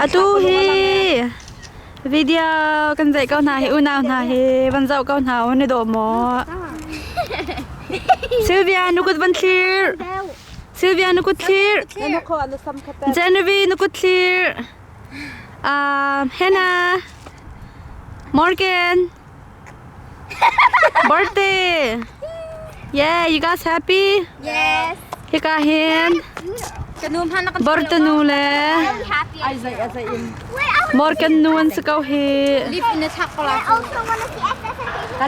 Atu hi video kan zeih ko hna hi unau hna hi van zoh ko hna u ni dawh maw? Sylvia nu kut van thlir. Sylvia nu kut thlir. Genevieve nu kut thlir. Hannah. Morgan. Birthday. Yeah, you guys happy? Yes. Hika hin Bortanu le Morgan nu an si ko hi. I also want to see SSS.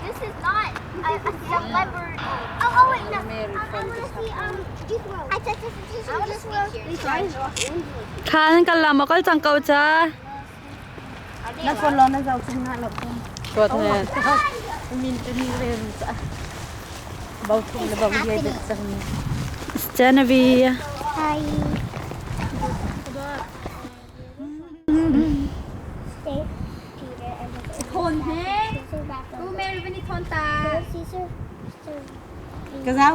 This is not a, a celebrity. Oh, oh wait, no. I want to see Juice WRLD. I want to see Juice WRLD. Kha nan kal la maw kal cang ko ca. Na phone lo na zau chung na lo Tuat ne. Min te ni re ca. Bau thung le bau ye de cang. Genevieve. Hi. Stay, Peter and Thon he. U Mary vani thon ta. Caesar. Ka zau.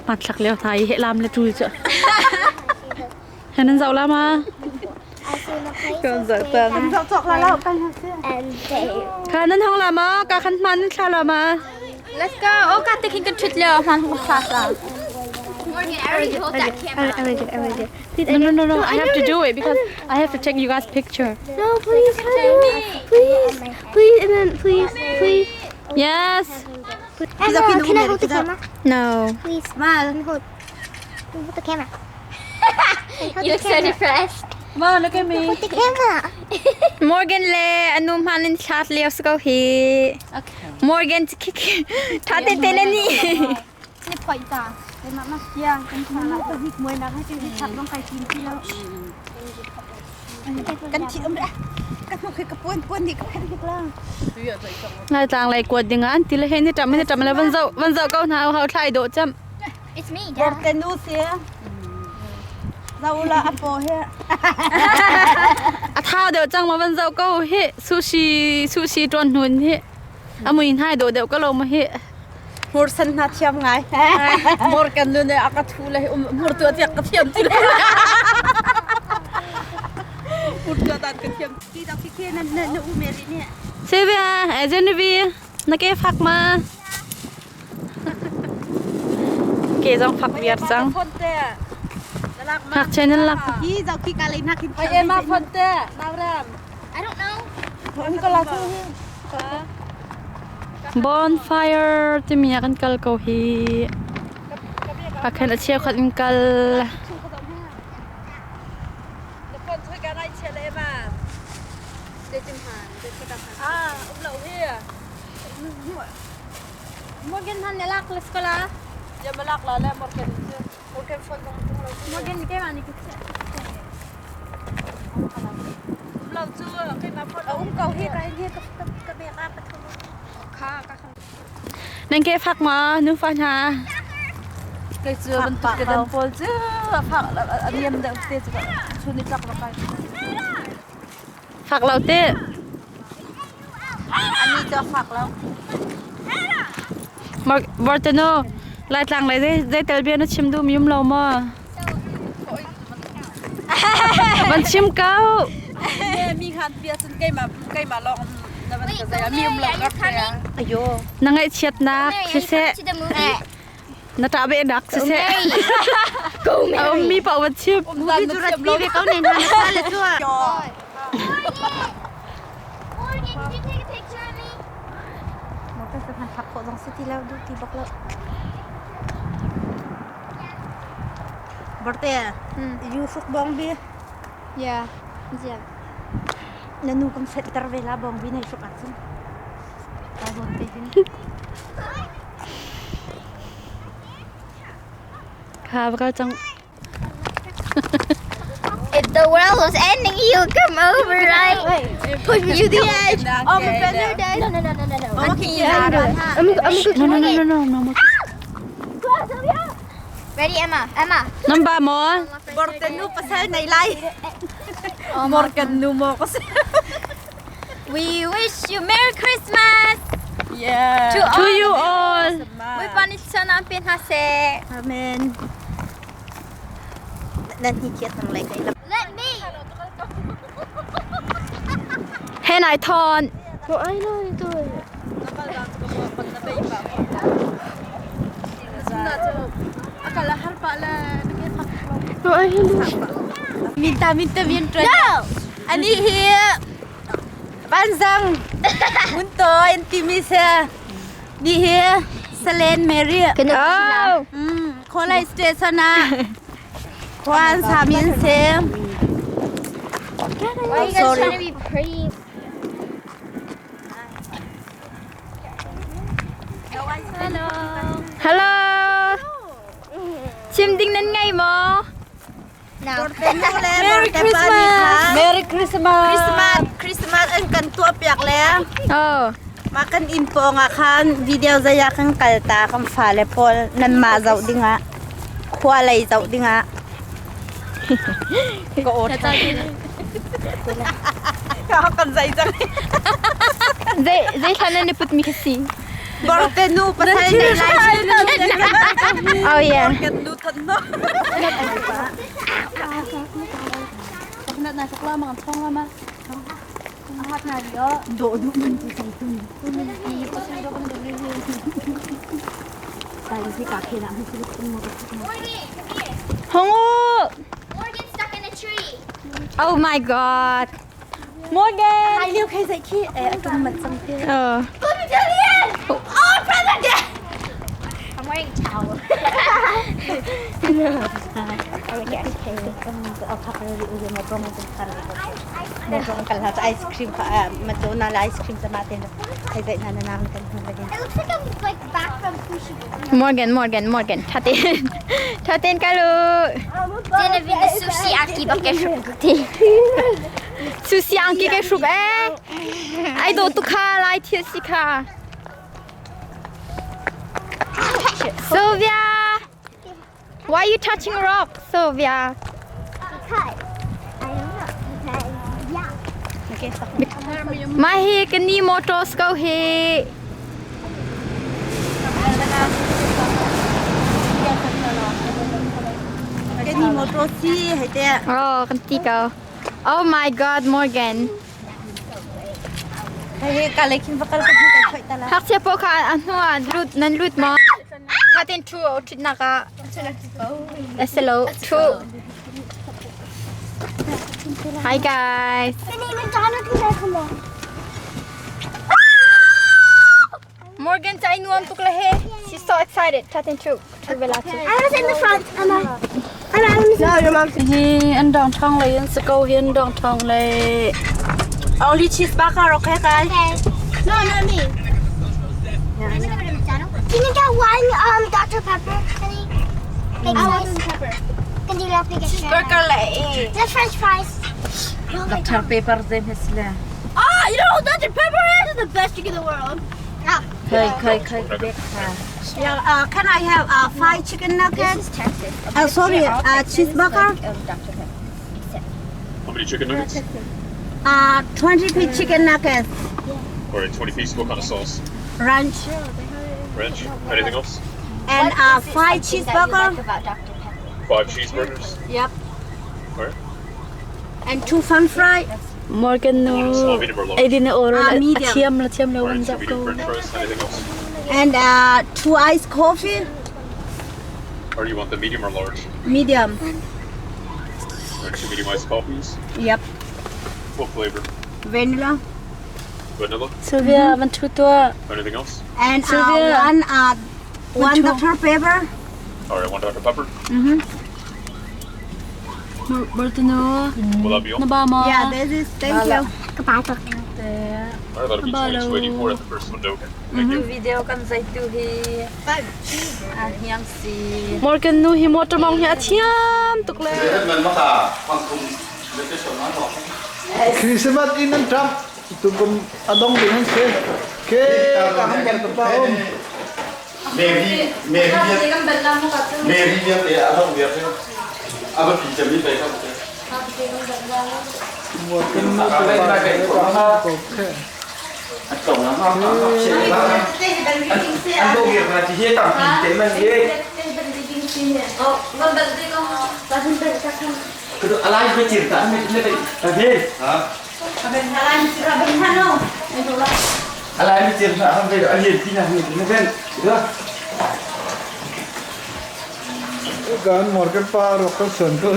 Hmanthlak lio hna i lam le ṭul cu. He nan zoh la ma? Kan zoh ta. Kan zoh cawk la lo kan Kha nan hong la ma? Ka khan hman nan thla la ma? Let's go. Oh, ka te khin kan ṭhut lio hman hong thla sa. Morgan, I already hold that camera. No, no, no, no. I have to do it because I have to take you guys picture. No, please, please, please, and then please, please. Yes. Emma, can I hold the camera? No. Please, Ma, hold, hold the camera. You look so depressed. Ma, look at me. Hold the camera. Morgan le anu hman in thlat lio so ko hi. Okay. Morgan kik tha te te le ni. Ni phoi ta. Le ma ma ya kan tha la ta hik moi nak hai ti thak dong kai tin ti lo. Kan thi um ra. Kan mu khi ka puan puan ni ka phen hik la. Ngai tlang lai kuat ding an ti le he ni tam ni tam le van zoh van zoh ko hna hau thlai dawh cham. It's me, Bor Dad. te nu sia. Zaula apo he. A thau deuh cang ma van zoh ko hi sushi sushi tuan hnun hi. A mui hnai dawh deuh ko lo ma hi. Hmur san hna thiam ngai. Mor kan nu ne a ka thu le um hmur tu tiak ka thiam ti le. Hmur tu dan ka thiam. Ti dok khi na na na u meri ne. Sylvia, Genevieve, na ke fak ma. Ke zong fak viar cang. Ngakchia nan lak. Hi zau khi ka le na khin. Ai em ma phone te. Nauram. I don't know. Um ka la thu. Bonfire timi ah kan kal ko hi. A khan a cheukhat in kal. Ah, um lo hi. Morgan han ne lak let's go la. Ya malak la le Morgan. Morgan phone dong tung lo. Morgan ke mani ke. Um lo chu kai ma phone um ko hi kai hi ka ka ka be ka pa thu. Kha ka kha. Nan ke fak ma nu fa hna. Kai chu bantuk ke dan pawl chu phak a niam deuh te chu chu ni tlak kai. Fak lo te. Ani chu fak lo. Bortano Laitlang lei zei zei tel bia na chim duh mi um lo maw? Van chim ko. Mi khan bia cun keimah keimah lawng na van ka zei mi um lo ka Ayo. Na ngaihchiatnak siseh. To the movie. Na ṭah beh nak siseh. Go, A ummi paoh van chim. Movie cu rat pi ve ko ne na na le chu. Morgan, can you take a picture of me? Morgan ka hman thak khawh zong si ti lo du ti bak lo. Barte, you suk bong bi. Yeah. Yeah. Na nu kam set ter ve la bong bi nei suk ah cun. Ta zawn te hin. Kha va kal cang. If the world was ending, you would come over, right? Push me to the edge. Oh, my brother died. No, no, no, no, no, no. No no no no no no. Ready, Emma? Emma. Nan ba maw? Borte nu pasal nei lai. Morgan nu mo ko si. We wish you Merry Christmas. Yeah. To you all. Bawipa nih thluachuahnak an pe hna seh. Amen. Nan hi khiat nang lai kai Let me. He nai thawn. Minta minta min tran. No. Ani hi Vanzang Munto in timi se ni hi Salen Mary. Oh. Kholai station ah khuan sami an si. Why are you guys Sorry. trying to be pretty? Hello. Chim ding nan ngei maw? No. Merry Christmas. Merry Christmas. Christmas Christmas an kan tuah piak le. Oh. Mah kan inn pawng ah khan video zei ah kan kal ta kan fale pawl nanmah zoh dingah khua lei zoh dingah ka aw ṭha kan zei cang. Zei zei thla nan i put mi kha si? Borte nu pasal nei lai. Oh yeah. Kan nu than no. Morgan, come here. Hong u. Morgan's stuck in a tree. Oh my god. Morgan. Ai liu khai dạy khi tung mật sang kia. Oh. Brother Julian! Oh, brother Julian! I'm wearing a towel. Ice cream McDonald ice cream sama tên khai dạy na na na kan It looks like I'm like back from sushi. Morgan, Morgan, Morgan. Thatin. Thatin kalu. Dinner with the sushi aki bak ke Sushi angki ke shruk eh. Ai do tu kha lai thil si kha. Sylvia. Why are you touching rock, Sylvia? Because I don't know. Because yeah. Mah hi kan ni motors ko hi. Cái ni motor si hay te. Oh, kan ti ko. Oh my god, Morgan. Hay ka le khin bakal ka kan khoi ta la. Hak sia po kha an hnu ah lut nan lut maw? Kha ten thu o thut nak ah. Asalo thu. Hi guys. McDonald's come on. Morgan cai nuam tuk le he. She's so excited. Tha ten thu. Thu bela thu. I was in the front. Emma. Emma, I was No, your mom's Hi an dong thong le an sako hi an dong thong le. Only cheeseburger, okay guys? Okay. No, not me. I'm gonna go to McDonald's. Can you get one Dr. Pepper, honey? Big size. Pepper. Can you let me get Burger le. The French fries. Dr. Pepper zem hesle. Ah, you know what Dr. Pepper is? It's the best drink in the world. Ah. Khai khai khai bek kha. Yeah, can I have five chicken nuggets? This is Texas. Sorry, cheeseburger. How many chicken nuggets? 20 piece chicken nuggets. All right, 20 piece. What kind of sauce? Ranch. Ranch. Anything else? And five cheeseburger. about Dr. Pepper? Five cheeseburgers. Yep. All right. And two french fry. Morgan You want a small, nu medium, or large? ai din oro Ah, a medium. thiam la thiam lo All an right, two zap medium ko. French fries. Anything else? And two iced coffee. Or do you want the medium or large? Medium. All right, two medium iced coffees. Yep. What flavor? Vanilla. Vanilla. Sylvia van thu tua. Anything else? And Sylvia. one one Dr. Pepper. All right, one Dr. Pepper. Borte nu Will that be all? na ba ma. Yeah, this is thank you. Goodbye, Dr. All right, that'll be 22.84 at the first window. Thank you. Video kan zai tu hi. Ah, hiang si. Morgan nu hi motor mong hi a thiam tuk le. Christmas in an Trump tungkum adong ding an se ke ka ham bar pa om Mary Mary Mary viết thì ăn không viết ăn bất kỳ chấm đi về không mo kin nu pa ka ham ko ke. An bo na ti hi tampi te man ye. Kudu alai ko cir ta me ne ta he. Ha? Alai mi cir na ham ve alien ti na ni ne ben. Kan morgan pa rok kan son ko.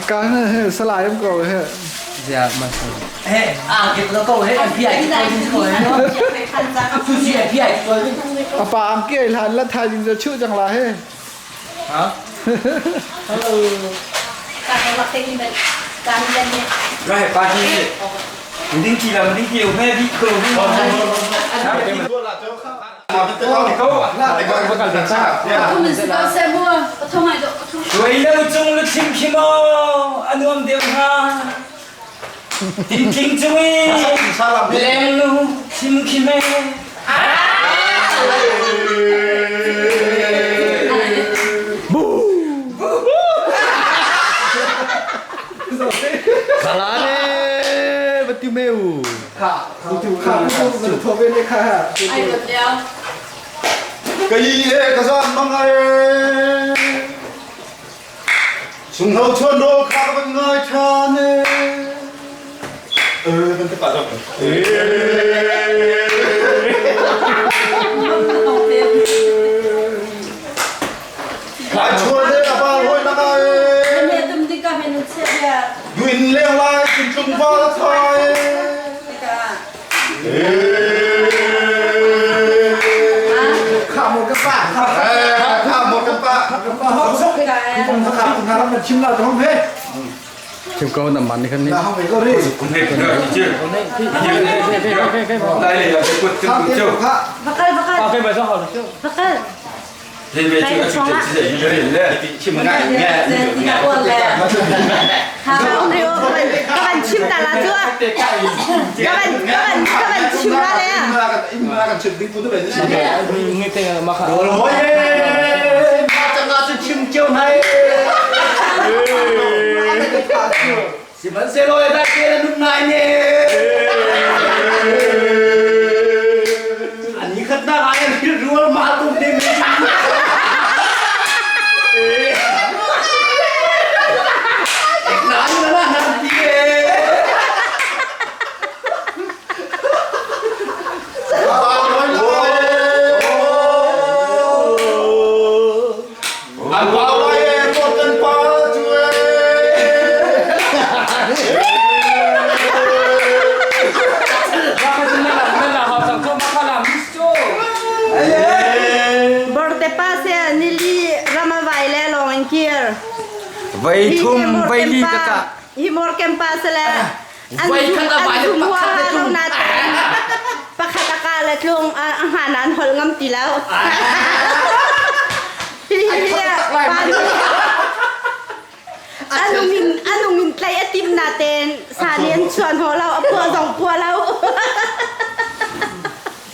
Kan salai am ko he. He, a ke ko ko he FBI ko he. Sushi FBI ko. Apa ang ke hlan la thai jing chu chang la he. Ha? Hello. Rồi, ba chi. Mình đi là mình đi chiều he đi cầu đi. Rồi lâu chung lu chim khi mo anuam deu ha. Tin king chung i. Leng lu chim khi me. Salane batimeu. Kha kha tho ve le kha. Cái gì cái giòn mong ai. Sung hậu chuan đô khá vẫn ngơi cha nè. Ừ, vẫn tiếp bạn rồi. Lại chuan đấy là ba hôi nắng ai. Duyên leo lại cùng chung ba thôi. Kha một cái pa. Kha một cái pa. Kha kha kha mà chim la không he. Chim câu nằm bắn đi không Là không phải có đi. Đây là cái quật Kha tương châu. kha. Bakal bakal. Cái bài sao học được Bakal. Thế về chưa chụp chỉ để như thế chim ngại nghe. Ha, các bạn chim ta là chưa? Các bạn các bạn các bạn chim ra đấy à? Nghe tên mà khá. Ôi, ma chẳng ngã chim chiêu này. Chỉ vẫn xe lôi ta kia lúc này nè. Anh ấy khát na ai biết ruột mà tung đi mình. Nán nó là nán tí. Ăn vào đây một tân pa chuê. Borte pa se nili ramavai le long in kir. Vây thum vây li tất cả. Hi mor kem pa se le. Vây khát là vài An zum le hua pakhat le ha tlung. lo na te. Pakhat aka le tlung ang hanan hol ngam ti lao. Hi hi hi. Pa ni. Anong min anong min tlai atim na ten sa nian chuan ho lao apua zong pua lao.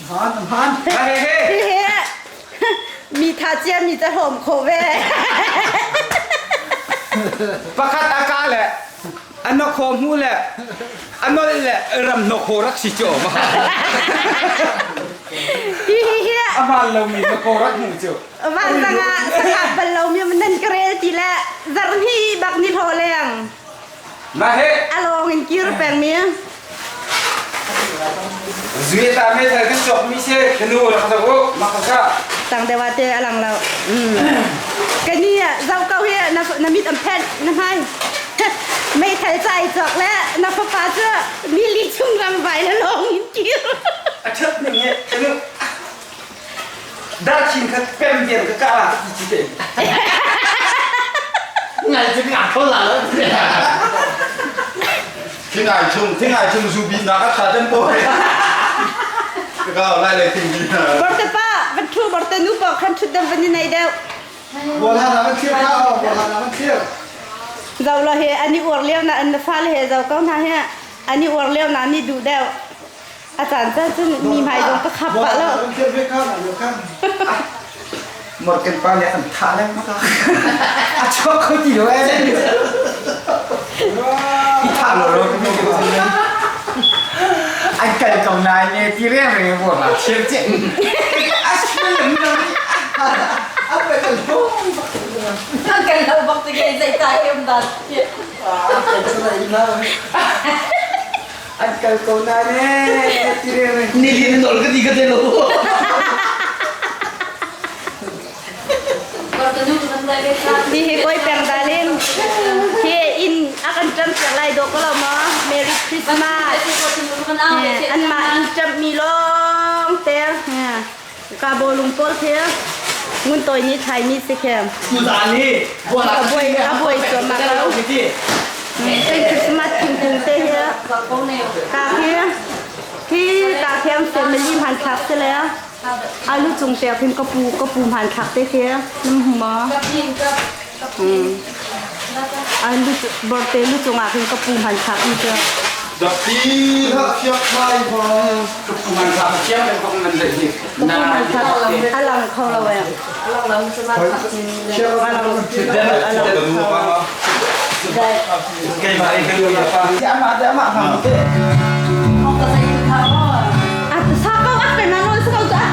Han han. Hê hê. Hi hi. Mi tha chia mi cha hom kho ve. Pakhat aka le. Ano kho mu le. Ano le ram no kho rak si cho ma. Hi hi hi. Amal lo mi no kho rak mu cho. Van sanga sanga bal lo mi nan krel ti la zar hi bak ni tho leng. Ma he. Along in kir peng mi. Duy ta me thai kan chok mi se kanu ra kha ko ma kha ka. Tang dewa te alang lo. Cái ni zau kau hi na na mit am phet na hai. Mei thal chai chok le na fa pa chu mi li chung ram vai la long in kir. A thap ni nge kanu. Da chin kha pem bien ka ka la ti chi te. Ngài chứ ngài không là nó. Thế ngài chung, thế ngài chung dù bị nó các khá chân tôi. Cái cao lại lại thình gì. Borte pa van thu borte nu pa khan chut dam van ni nei deu. Bol han man thiep kha bol han man thiep. Zau lo he ani ur leo na an fa le he zau kau na he ani ur leo na ni du deu. A caan caan cun mi hmai zong ka khap pah lo. Morgan pa nih an thah le maka. A chuak kho ti lo eh. I thah lo lo ka mi An kal ko nain ne ti reng reng buah ma thiam che. A sual lam lo ni. An kal lo. An kal lo bak te ke zei ta ke um da. An kal ko nain ne ti reng reng. Ni li nol ka ti ka te lo. Hi hi koi peng dalin. Hi in a kan ṭam piak lai dawh ko lo maw? Merry Christmas. An mah in ṭamh mi lawng te. Ka bawlung pawl khi ngun tawi nih thlai mi si khi. Tuzaan hi A buai a buai cuahmah ko. Cun Christmas thingkung te hi ka khi hi ka khi an family hmanthlak si le alu cung pek hin ka pu hmanthlak te khi nam hmu maw? Alu borte lu cungah khin ka pu hmanthlak mi cu. Dapti hlah fiak mai hma. Ka pu hmanthlak thiam kan kong nan zeih hi. Ka pu hmanthlak a lang kho lo eh. Keimah in kan lu pa. Amah te amah hang te. A sa ko a pe na no sa ko ta.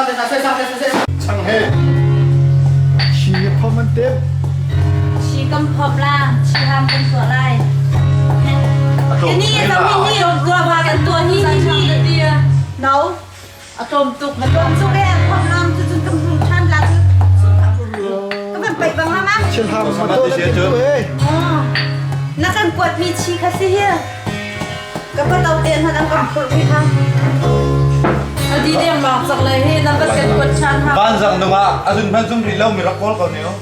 Chang he. Chi phom an tem. Chi kam phom la, chi ham kan tuah lai. Ni ni ni tua ba kan tua ni ni ni. No. A tlawm tuk. A tlawm tuk e phom lam cu cun kan hung than la cu. Ka van paih bang la ma. Chil ham ma to la tu e. Na kan kuat mi chi kha si hi. Ka pa tau te hna an kan phurh mi kha. Adi deng bang chak le hi na bat kan kuat chan ha. Van zang nung ah azun hman zum ri lo mi rak kawl ko ne o.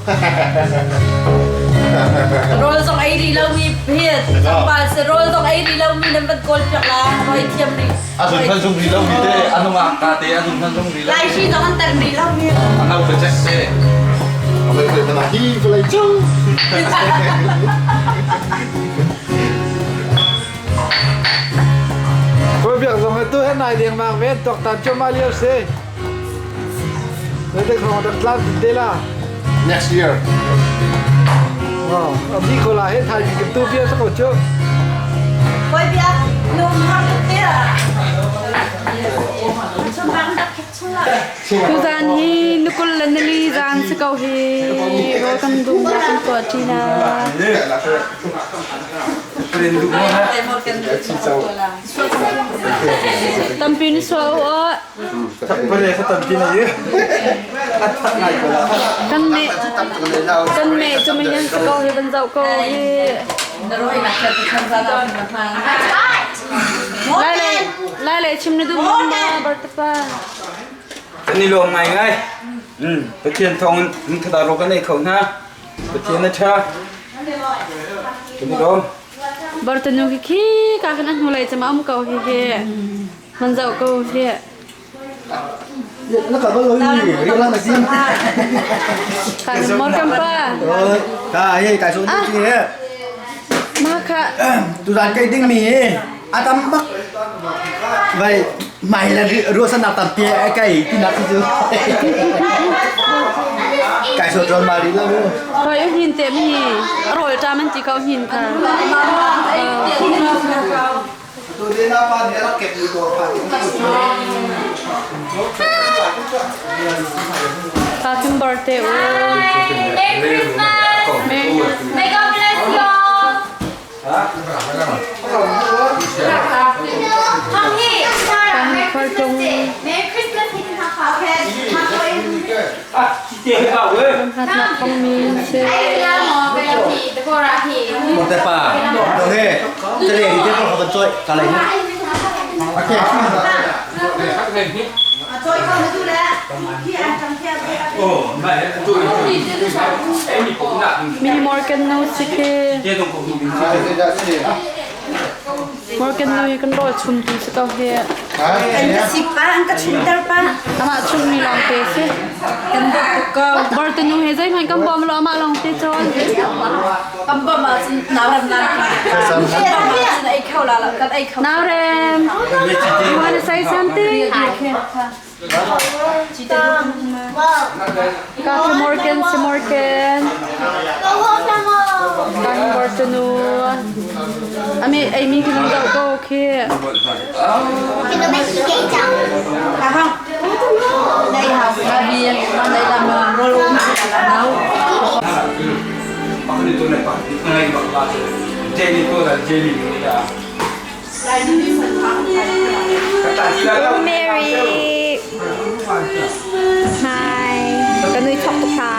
Rol zong ei ri lo mi hi pa se rol zong ei ri lo mi nan bat kawl piak la roi thiam ri. Azun hman zum ri lo mi te anung ah ka te azun hman zum ri lo. Lai shi zong an tar ri lo mi. Anau ka check te. Abai te na hi vlei chung. Koi biak zong he tu he nai deng mang ven tok tan choma liao se. Le te khong dak tlam te la. Next year. Oh, abi ko la he thai bi tu bia sa ko chu. Koi biak num ham te la. Chung bang dak khek chung la. Tuzan hi nukul le nali zan si ko hi ro kan dum kan tuah ṭi na. Tampi ni sual u aw. Kan me kan me cu mi hian si ko hi van zoh ko hi. Lai le lai le chim na duh ma bartapa. Kan i lawm ngaingai. Pathian thawng in thada ro kan ei kho hna. Pathian a ṭha. Kan i lawm. Bartanu khi khi ka kan an hnulei cama um ko hi hi. Man zoh ko hi. Nó cả bao nhiêu người làm gì? Kan mor kam pa. Ka hei kai so ni he. Ma kha. Tu zan kai ding mi atam bak. Vậy mày là rùa săn nạp tầm tia cái tin nạp chứ. Cái số tròn mà đi lâu. Rồi em nhìn tiệm hi. Rồi cha mình chỉ có nhìn kha. Tôi đi ra ban để nó kẹp đi đồ phải. Happy birthday. Merry Christmas! May God bless you all! Hong Hi! Merry Christmas, หมดแต่ป่าโอเคจะเรียนที่พวกเขาเป็นช่วยอะไรนะโอเค Choi ko na tu la. Khi an chang thia. Mini Morgan no sike. Morgan no kan ro chum tu se ko he. An ka sik pa, an ka chum tar pa. Ama chum mi long te se. Kan do ko. Bartanu he zai man kam bom lo ama long te chon. Kam bom ma na ram na. Now Rem, you want to say something? Kaki Morgan, si Morgan. Kaki Bartanu. Ami, Amy, kinang daw ko, okay. Mary Hi กันนุ้ยชอบตุ๊กตา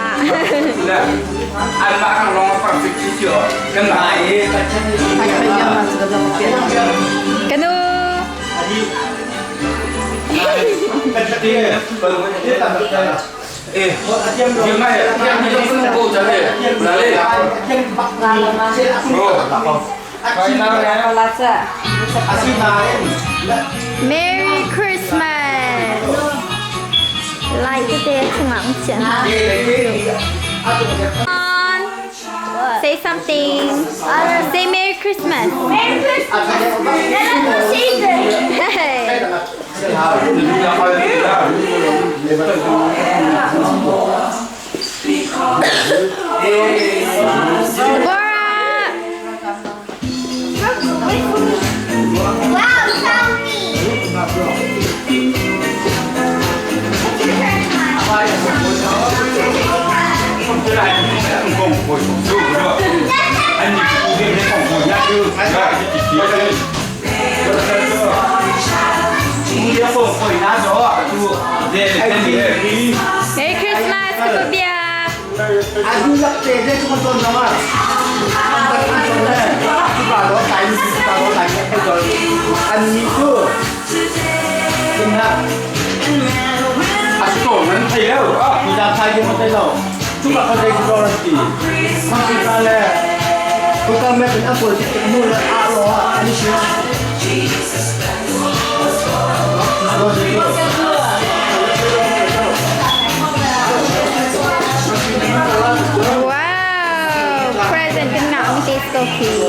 กันนุ Merry Christmas 来这些冲浪钱 Say something. Say Merry Christmas. Merry Christmas. Hey. Deborah. Wow, tell me. Merry Christmas, Kuku Biak! Wow! Present kan ngah mi taste coffee.